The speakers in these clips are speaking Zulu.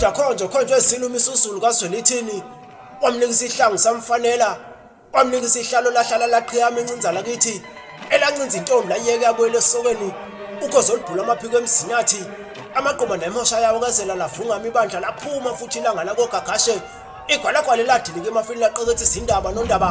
Uyakhonjwa khonjwa isilo uMisuzulu kaZwelithini wamnika isihlangu samfanela wamnika isihlalo lahlala laqhiyama incinza lakithi elancinza intombi layeke yabuyela esokeni ukhozi olubhula amaphiko emzinyathi amaqoma nemosha yawo kezela lavungama ibandla laphuma futhi ilanga lakogagashe igwalagwala eladilika emafini laqeketha izindaba nondaba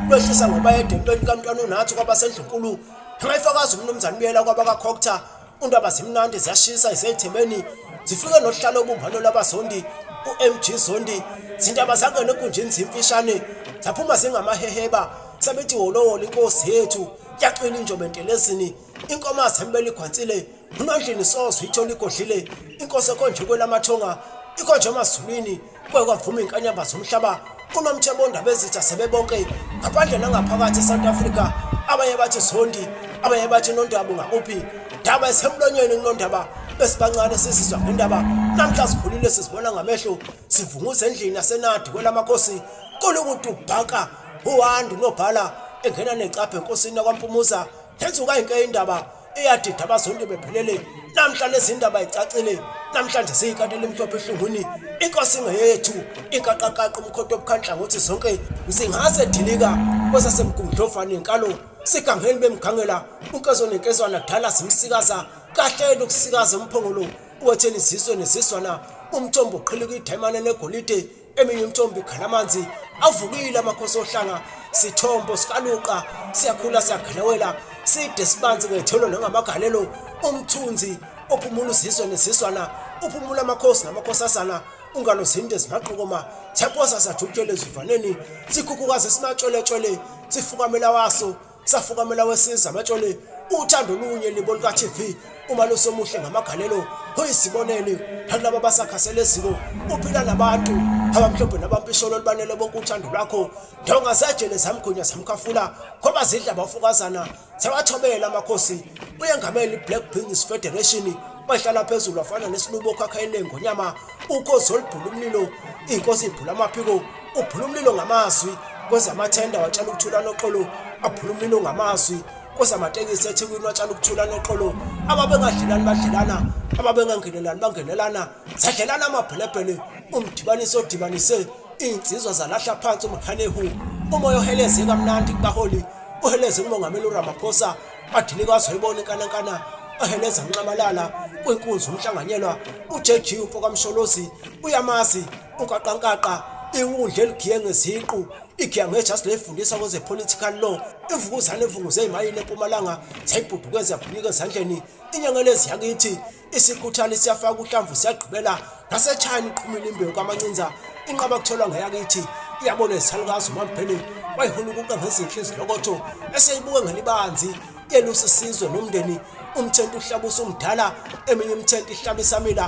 lwehlisa ngoba yedwa entweni kamntwana unathi kwabasendlunkulu ngayifakaza umnumzane ubuyela kwabakakhokta Undaba zimnandi ziyashisa izethebeni zifike nohlalo obumbano lwabazondi uMG Zondi zindaba zangena egunjini zimfishane zaphuma zingamaheheba sabethi wolowolo inkosi yethu yacwila injobe entelezini inkomazi embele igwansile unondlini sozo ithola igodlile inkosi ekhonje kwelamathonga ikhonje emazulwini Kuke kwavuma inkanyamba zomhlaba uNomthebo Ndabezitha sebebonke ngaphandle nangaphakathi eSouth Africa abanye bathi Zondi abanye bathi Nondaba ungakuphi ndaba esemlonyeni kunondaba besibancane sizizwa ngendaba namhla sikhulile sizibona ngamehlo sivunguza endlini yasenadi kwelamakhosi kulukuthi ubhaka uwandu nobhala engena necapha enkosini yakwaMpumuza yenzuka inke indaba eyadida abazonto bephelele namhla lezi ndaba icacile namhlanje siyikati elimhlophe ehlungwini inkosi ingeyethu inkaqakaqa umkhonto obukhanhlangothi zonke msingase dilika kwesasemgungudlovane inkalo sigangeni bemgangela unkezo nenkezwana kudala simsikaza kahle lokusikaza umphongolo uwethela iziswe neziswana umthombo uqhilika idayimane negolide eminye imithombo ikhala amanzi avukile amakhosi ohlanga sithombo sikaluqa siyakhula siyagelewela side sibanzi ngethelo nangamagalelo umthunzi ophumula uzizwe nezizwana uphumula amakhosi namakhosazana ungalo zinde zimaqokoma siyaposa sajukutshele ezivaneni sikhukhukazi simatsholetshole sifukamela waso safukamela wesiza amatshole uthando olunye libo luka-tv uma lusomuhle ngamagalelo uyisiboneli nakulabo abasakhasela eziko uphila nabantu abamhlophe nabampisholo olubanele bonke uthando lwakho ndonga zejele zamgwinya zamkhafula ngoba zidla abafokazana zawathobela amakhosi uyengamela i-black business federation wahlala phezulu wafana nesilubo okhakhayini lengonyama ukhozi olubhula umlilo iy'nkosi ibhula amaphiko ubhula umlilo ngamazwi kwezamathenda watshala ukuthula noxolo abhula umlilo ngamazwi kwezamatekisi ethekwini watshala ukuthula noxolo ababengadlelani badlelana ababengangenelani bangenelana sadlelana amabhelebhele umdibanisi odibanise iy'nsizwa zalahla phansi umhanehu umoya oheleze kamnandi kubaholi uheleze kumongameli uRamaphosa adilika azoyibona inkanankana oheleza nxamalala kwinkunzi umhlanganyelwa uJG umfokaMsholozi uyamazi unkaqankaqa iwundla eligiye ngeziqu igiya ngejasi lefundisa kweze-political law imvukuzane evunguze imayini empumalanga sayibhudukeza yabhunyuka ezandleni inyangelezi yakithi isikhuthali siyafaka uhlamvu siyagqibela nasechina iqhumile imbewu kamancinza inqaba kutholwa ngeyakithi iyabona izisalukazi umamphele wayihulukuqa ngezinhle izilokotho eseyibuke ngelibanzi yelusa isizwe nomndeni umthento uhlabusa umdala eminye imithento ihlabisa mina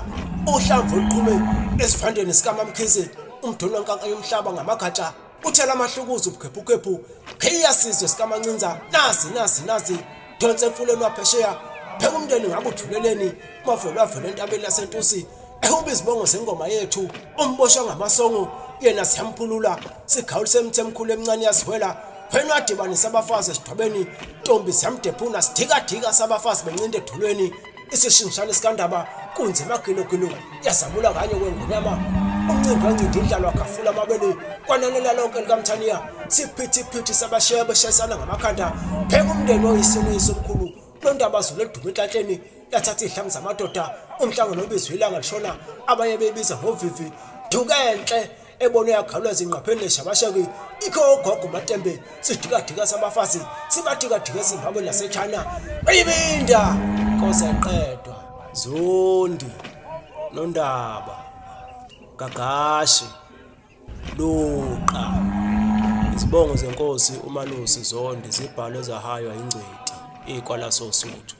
uhlamvu oluqhume esivandeni sikamamkhize umdoni wenkanka yomhlaba ngamagatsha uthela amahlukuzo ubukhephukhephu khiya sizwe sikamancinza nazi nazi nazi donsa emfuleni waphesheya pheka umndeni ngabe uthuleleni mavelo avela entabeni yasentusi ehuba izibongo zengoma yethu umboshwa ngamasongo yena siyamphulula sigawulise emthi emkhulu emncane yaziwela wena wadibanisa abafazi esidwabeni ntombi siyamdephuna sidikadika sabafazi bencinda edolweni isishingishane sikandaba kunzima gilogilo yazamula kanye kwengonyama umncindi wancindi indlalo wagafula amabele kwananela lonke likamthaniya siphithiphithi sabashiya beshayisana ngamakhanda pheka umndeni oyise noyise omkhulu londaba zulu edume enhlanhleni lathatha iy'hlangu zamadoda umhlangano obizwa ilanga lishona abanye beyibiza ngovivi dukenhle ebona uyagawulwa ezingqapheni leshabasheki ikho ogogo matembe sidikadika sabafazi sibadikadika ezimbabwe nasechina bayibinda nkosi ayiqedwa zondi nondaba gagashi luqa izibongo zenkosi umalusi zondi zibhalwe zahaywa ingcweti ikwala sosuthu.